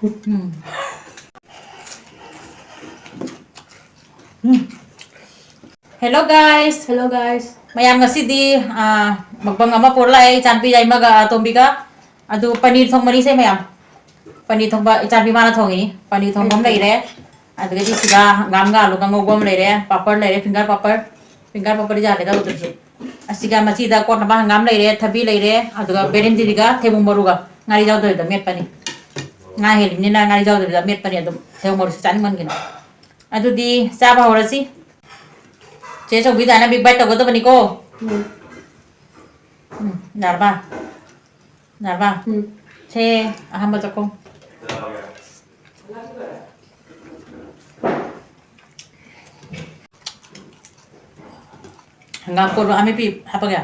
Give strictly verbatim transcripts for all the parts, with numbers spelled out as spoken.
ꯎꯝ꯫ ꯎꯝ꯫ Hello guys. Hello guys. ꯃꯌꯥꯝ, ꯉꯁꯤꯗꯤ, ꯑꯥ, mukbang ꯑꯃ ꯄꯨꯔ ꯂꯥꯛꯑꯦ, ꯏꯆꯥꯅꯨꯄꯤ ꯌꯥꯏꯃꯒ ꯑꯇꯣꯝꯕꯤꯒ꯫ ꯑꯗꯨ ꯄꯅꯤꯔ ꯊꯣꯡꯕꯅꯤꯁꯦ ꯃꯌꯥꯝ꯫ ꯄꯅꯤꯔ ꯊꯣꯡꯕ ꯏꯆꯥꯅꯨꯄꯤ ꯃꯥꯅ ꯊꯣꯡꯉꯤ꯫ ꯄꯅꯤꯔ ꯊꯣꯡꯕ ꯑꯃ ꯂꯩꯔꯦ꯫ ꯑꯗꯨꯗꯒꯤꯗꯤ ꯁꯤꯗ ꯍꯪꯒꯥꯝꯒ ꯑꯂꯨꯒ ꯉꯧꯕ ꯑꯃ ꯂꯩꯔꯦ, ꯄꯥꯄꯔ ꯂꯩꯔꯦ, finger ꯄꯥꯄꯔ꯫ Finger ꯄꯥꯄꯔ ꯌꯥꯜꯂꯦ ꯇꯧꯗ꯭ꯔꯁꯨ꯫ ꯑꯁꯤꯒ ꯃꯆꯤꯗ ꯀꯣꯠꯅꯕ ꯍꯪꯒꯥꯝ ꯂꯩꯔꯦ, ꯊꯕꯤ ꯂꯩꯔꯦ, ꯑꯗꯨꯒ ꯕꯦꯂꯦꯟꯗ꯭ꯔꯤꯒ ꯊꯩꯕꯣꯡ ꯃꯔꯨꯒ ꯉꯥꯔꯤ ꯌꯥꯎꯗꯕꯤꯗ ꯃꯦꯠꯄꯅꯤ꯫ ꯉꯥ ꯍꯦꯜꯂꯤꯕꯅꯤꯅ ꯉꯥꯔꯤ ꯌꯥꯎꯗꯕꯤꯗ ꯃꯦꯠꯄꯅꯤ꯫ ꯑꯗꯨꯝ ꯊꯩꯕꯣꯡ ꯃꯔꯨꯁꯤ ꯆꯥꯅꯤꯡꯃꯟꯒꯤꯅ꯫ ꯑꯗꯨꯗꯤ ꯆꯥꯕ ꯍꯧꯔꯁꯤ꯫ ꯆꯦ ꯆꯧꯕꯤ ꯗꯥꯏꯅ big bite ꯇꯧꯒꯗꯕꯅꯤꯀꯣ꯫ ꯎꯝ꯫ ꯎꯝ, ꯌꯥꯔꯕ? ꯌꯥꯔꯕ? ꯎꯝ꯫ ꯁꯦ, ꯑꯍꯥꯟꯕ ꯆꯥꯛꯈꯨꯝ꯫ ꯍꯪꯒꯥꯝ ꯀꯣꯠꯂꯣ, ꯑꯃꯦꯠꯄꯤ ꯍꯥꯞꯄꯒꯦ?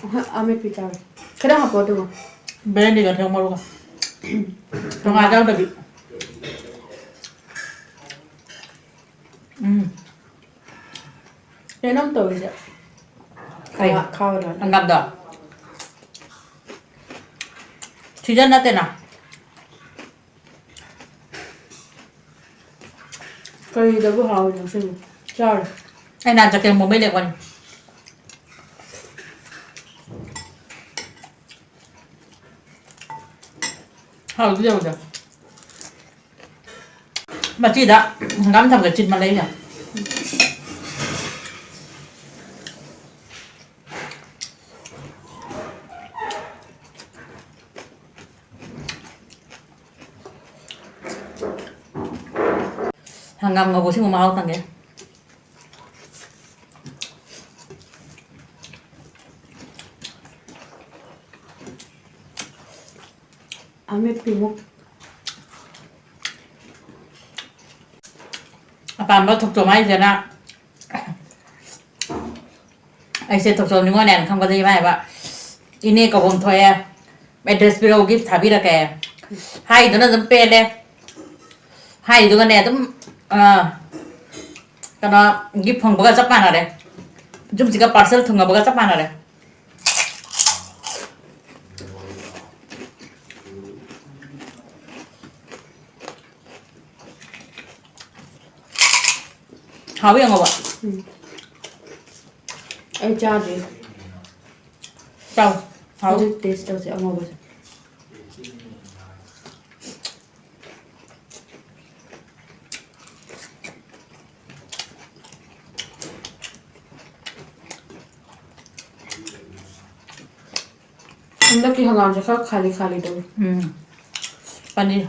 ꯑꯍ, ꯑꯃꯦꯠꯄꯤ ꯆꯥꯔꯣ꯫ ꯈꯤꯇꯪ ꯍꯥꯞꯄꯣ ꯑꯗꯨꯒ꯫ ꯕꯦꯂꯦꯟꯗ꯭ꯔꯤꯒ ꯊꯩꯕꯣꯡ ꯃꯔꯨꯒ꯫ ꯇꯣꯉꯥꯟ ꯌꯥꯎꯗꯕꯤ꯫ ꯎꯝ꯫ ꯀꯩꯅꯣꯝ ꯇꯧꯔꯤꯁꯦ꯫ ꯀꯩ? ꯈꯥ-, ꯈꯥꯕꯗꯣ꯫ ꯍꯪꯒꯥꯝꯗꯣ? Season ꯅꯠꯇꯦꯅ꯫ ꯀꯔꯤꯗꯕꯨ ꯍꯥꯎꯔꯤꯅꯣ ꯁꯤꯕꯨ? ꯆꯥꯔꯣ꯫ ꯑꯩ ꯅꯍꯥꯟ ꯆꯀꯦꯝ ꯄꯣꯝꯕꯩ ꯂꯦꯛꯄꯅꯤ꯫ ꯍꯥꯎꯗꯤ ꯌꯧꯗꯦ꯫ ꯃꯆꯤꯗ ꯍꯪꯒꯥꯝ ꯊꯝꯒꯦ, ꯆꯤꯟ ꯃꯥꯜꯂꯦ ꯑꯩꯅ꯫ ꯍꯪꯒꯥꯝ ꯉꯧꯕꯁꯤꯃꯨꯛ ꯃꯍꯥꯎ ꯇꯪꯒꯦ꯫ ꯑꯃꯦꯠꯄꯤꯃꯨꯛ꯫ ꯑꯄꯥꯝꯕ ꯊꯣꯛꯆꯣꯝ ꯍꯥꯏꯁꯤꯅ ꯑꯩꯁꯦ ꯊꯣꯛꯆꯣꯝ ꯅꯤꯉꯣꯜꯅꯦꯅ ꯈꯪꯕꯗꯒꯤ ꯃꯥ ꯍꯥꯏꯕ, "ꯏꯅꯦ ꯀꯧꯐꯝ ꯊꯣꯛꯑꯦ, address ꯄꯤꯔꯛꯑꯣ, gift ꯊꯥꯕꯤꯔꯛꯀꯦ"꯫ ꯍꯥꯏꯗꯨꯅ ꯑꯗꯨꯝ ꯄꯦꯜꯂꯦ꯫ ꯍꯥꯏꯗꯨꯒꯅꯦ ꯑꯗꯨꯝ, ꯑ, ꯀꯩꯅꯣ, gift ꯐꯪꯕꯒ ꯆꯞ ꯃꯥꯟꯅꯔꯦ꯫ ꯌꯨꯝꯁꯤꯒ parcel ꯊꯨꯡꯉꯕꯒ ꯆꯞ ꯃꯥꯟꯅꯔꯦ꯫ ꯍꯥꯎꯋꯤ ꯑꯉꯧꯕ꯫ ꯎꯝ꯫ ꯑꯩ ꯆꯥꯗ꯭ꯔꯤ꯫ ꯆꯥꯎ꯫ ꯍꯥꯎ꯫ ꯍꯧꯖꯤꯛ taste ꯇꯧꯁꯦ ꯑꯉꯧꯕꯁꯦ꯫ ꯍꯟꯗꯛꯀꯤ ꯍꯪꯒꯥꯝꯁꯦ ꯈꯔ ꯈꯥꯂꯤ ꯈꯥꯂꯤ ꯇꯧꯏ꯫ ꯎꯝ꯫ ꯄꯅꯤꯔ꯫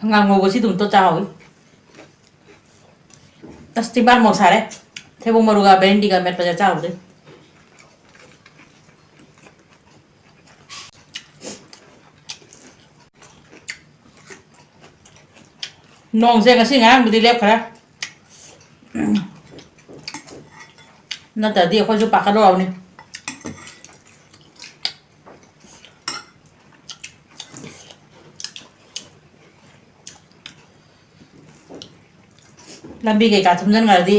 ꯍꯪꯒꯥꯝ ꯉꯧꯕꯁꯤ ꯑꯗꯨꯝ ꯇꯣꯠ ꯆꯥꯍꯧꯋꯤ꯫ ꯑꯁ, ꯆꯤꯝꯕꯥꯟ ꯃꯣꯔꯣꯛ ꯁꯥꯔꯦ꯫ ꯊꯩꯕꯣꯡ ꯃꯔꯨꯒ ꯕꯦꯂꯦꯟꯗ꯭ꯔꯤꯒ ꯃꯦꯠꯄꯁꯦ ꯆꯥꯔꯨꯕꯗꯩ꯫ ꯅꯣꯡꯁꯦ ꯉꯁꯤ ꯉꯔꯥꯡꯕꯨꯗꯤ ꯂꯦꯞꯈ꯭ꯔꯦ꯫ ꯅꯠꯇ꯭ꯔꯗꯤ ꯑꯩꯈꯣꯏꯁꯨ ꯄꯥꯈꯠꯂꯨꯔꯕꯅꯤ꯫ ꯂꯝꯕꯤ ꯀꯩꯀꯥ ꯊꯨꯝꯖꯤꯟꯈ꯭ꯔꯗꯤ꯫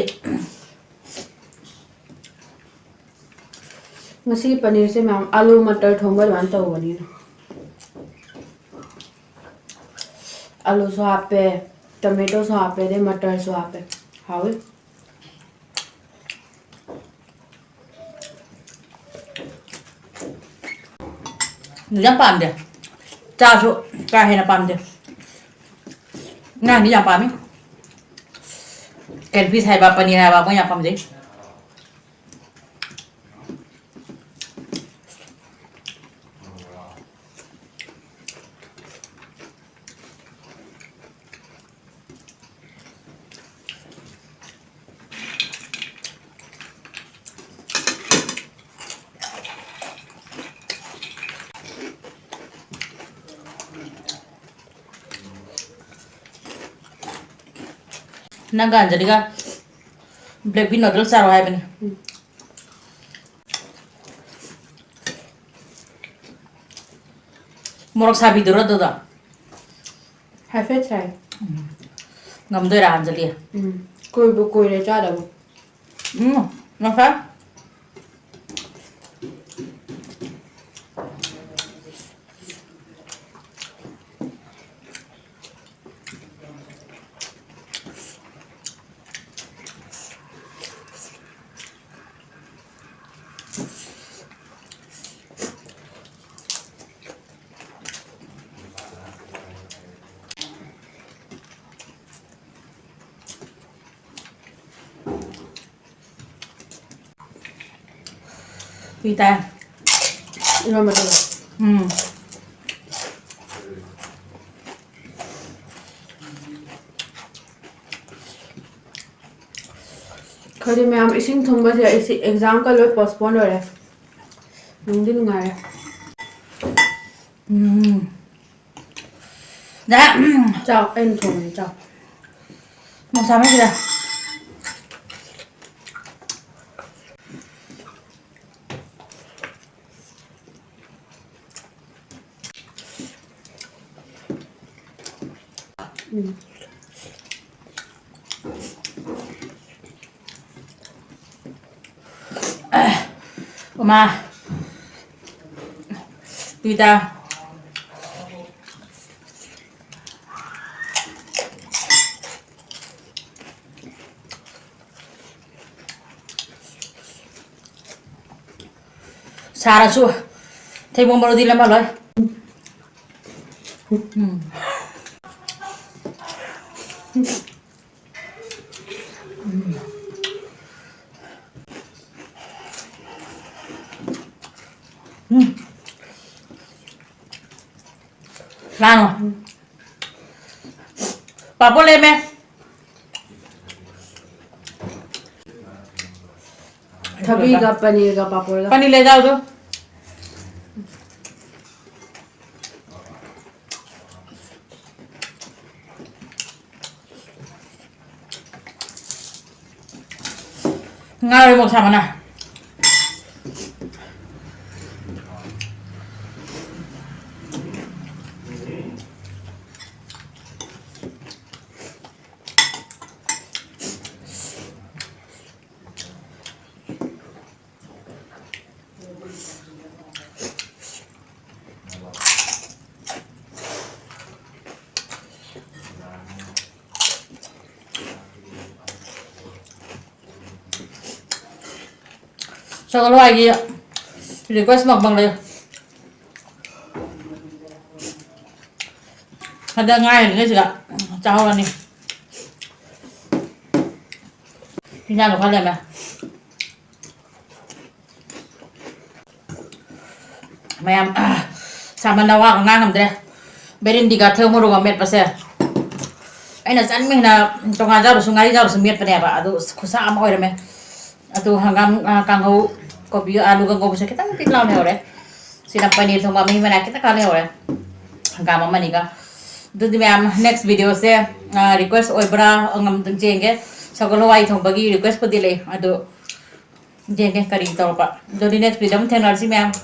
ꯉꯁꯤꯒꯤ ꯄꯅꯤꯔꯁꯦ ꯃꯌꯥꯝ ꯑꯥꯂꯨ ꯃꯇꯔ ꯊꯣꯡꯕ ꯑꯗꯨꯃꯥꯏꯅ ꯇꯧꯕꯅꯤꯅ꯫ ꯑꯥꯂꯨꯁꯨ ꯍꯥꯞꯄꯦ, tomatoꯁꯨ ꯍꯥꯞꯄꯦ, ꯑꯗꯩ ꯃꯇꯔꯁꯨ ꯍꯥꯞꯄꯦ꯫ ꯍꯥꯎꯋꯤ꯫ ꯌꯥꯝ ꯄꯥꯝꯗꯦ꯫ ꯆꯥꯁꯨ ꯀꯥ ꯍꯦꯟꯅ ꯄꯥꯝꯗꯦ꯫ ꯑꯉꯥꯡꯗꯤ ꯌꯥꯝ ꯄꯥꯝꯃꯤ꯫ Cat piece ꯍꯥꯏꯕ, ꯄꯅꯤꯔ ꯍꯥꯏꯕ, ꯃꯣꯏ ꯌꯥꯝ ꯄꯥꯝꯖꯩ꯫ ꯅꯪꯒ ꯑꯟꯖꯂꯤꯒ black bean noodles ꯆꯥꯔꯣ ꯍꯥꯏꯕꯅꯤ꯫ ꯎꯝ꯫ ꯃꯣꯔꯣꯛ ꯁꯥꯕꯤꯗꯨꯔꯣ ꯑꯗꯨꯗꯣ? ꯍꯥꯏꯐꯦꯠ ꯁꯥꯏ꯫ ꯎꯝ꯫ ꯉꯝꯗꯣꯏꯔꯥ, ꯑꯟꯖꯂꯤ? ꯎꯝ꯫ ꯀꯨꯏꯕꯨ ꯀꯨꯏꯔꯦ ꯆꯥꯗꯕ꯫ ꯎꯝ, ꯉꯁꯥꯏ꯫ ꯄꯤ ꯇꯥꯏ꯫ ꯏꯔꯣꯟꯕꯗꯨꯒ꯫ ꯎꯝ꯫ ꯑꯩꯈꯣꯏꯗꯤ ꯃꯌꯥꯝ ꯏꯁꯤꯡ ꯊꯨꯝꯕꯁꯦ, ꯏꯁꯤ-, examꯒ ꯂꯣꯏ postpone ꯑꯣꯏꯔꯦ꯫ ꯅꯨꯡꯗꯤ ꯅꯨꯡꯉꯥꯏꯔꯦ꯫ ꯎꯝ꯫ ꯗꯥ, ꯎꯝ꯫ ꯆꯥꯎ, ꯑꯩꯅ ꯊꯣꯡꯉꯤꯅꯦ, ꯆꯥꯎ꯫ ꯃꯣꯔꯣꯛ ꯁꯥꯃꯟꯈ꯭ꯔꯦ꯫ ꯎꯝ꯫ ꯎꯃꯥ꯫ ꯄꯤꯇꯥ꯫ ꯁꯥꯔꯁꯨ ꯊꯩꯕꯣꯡ ꯃꯔꯨꯗꯤ ꯂꯦꯝꯍꯜꯂꯣꯏ꯫ ꯎꯝ꯫ ꯎꯝ꯫ ꯂꯥꯡꯉꯣ꯫ ꯄꯥꯐꯣꯔ ꯂꯩꯔꯝꯃꯦ꯫ ꯊꯕꯤꯒ ꯄꯅꯤꯔꯒ ꯄꯥꯐꯣꯔꯒ꯫ ꯄꯅꯤꯔ ꯂꯩꯔꯛꯑꯣ ꯑꯗꯨ꯫ ꯉꯥꯎꯔꯦ ꯃꯣꯔꯣꯛ ꯁꯥꯕꯅ꯫ ꯁꯒꯣꯜ ꯍꯋꯥꯏꯒꯤ request ꯃꯛ ꯐꯪꯂꯦ꯫ ꯍꯟꯗꯛ ꯉꯥꯏꯔꯤꯉꯩꯁꯤꯗ ꯆꯥꯍꯧꯔꯅꯤ꯫ ꯏꯟꯖꯥꯡꯗꯣ ꯈꯔ ꯂꯦꯝꯃꯦ꯫ ꯃꯌꯥꯝ ꯁꯥꯃꯟꯅ ꯋꯥꯒ ꯉꯥꯡꯉꯝꯗ꯭ꯔꯦ꯫ ꯕꯦꯔꯤꯟꯗꯤꯒ ꯊꯦꯛ ꯃꯣꯔꯣꯛ ꯑꯃ ꯃꯦꯠꯄꯁꯦ ꯑꯩꯅ ꯆꯥꯅꯤꯡꯕ ꯍꯦꯟꯅ ꯇꯣꯉꯥꯟ ꯆꯥꯔꯁꯨ ꯉꯥꯔꯤ ꯆꯥꯔꯁꯨ ꯃꯦꯠꯄꯅꯦꯕ, ꯑꯗꯨ ꯈꯨꯠꯁꯥ ꯑꯃ ꯑꯣꯏꯔꯝꯃꯦ꯫ ꯑꯗꯨ ꯍꯪꯒꯥꯝ, ꯑ, ꯀꯥꯡꯍꯧ, ꯀꯣꯕꯤ ꯑꯥꯂꯨꯒ ꯉꯧꯕꯁꯦ ꯈꯤꯇꯪ ꯄꯤꯛ ꯂꯥꯎꯅ ꯍꯧꯔꯦ꯫ ꯁꯤꯅ ꯄꯅꯤꯔ ꯊꯣꯡꯕ ꯃꯍꯤ ꯃꯅꯥꯏ ꯈꯤꯇꯪ ꯈꯥꯛ ꯂꯩꯍꯧꯔꯦ, ꯍꯪꯒꯥꯝ ꯑꯃꯅꯤꯒ꯫ ꯑꯗꯨꯗꯤ ꯃꯌꯥꯝ, next videoꯁꯦ, ꯑ, request ꯑꯣꯏꯕ꯭ꯔꯥ ꯑꯗꯨꯝ ꯌꯦꯡꯒꯦ꯫ ꯁꯒꯣꯜ ꯍꯋꯥꯏ ꯊꯣꯡꯕꯒꯤ requestꯄꯨꯗꯤ ꯂꯩ, ꯑꯗꯨ ꯌꯦꯡꯒꯦ ꯀꯔꯤ ꯇꯧꯔꯛꯄ꯫ ꯑꯗꯨꯗꯤ next video ꯑꯃ ꯊꯦꯡꯅꯔꯁꯤ ꯃꯌꯥꯝ꯫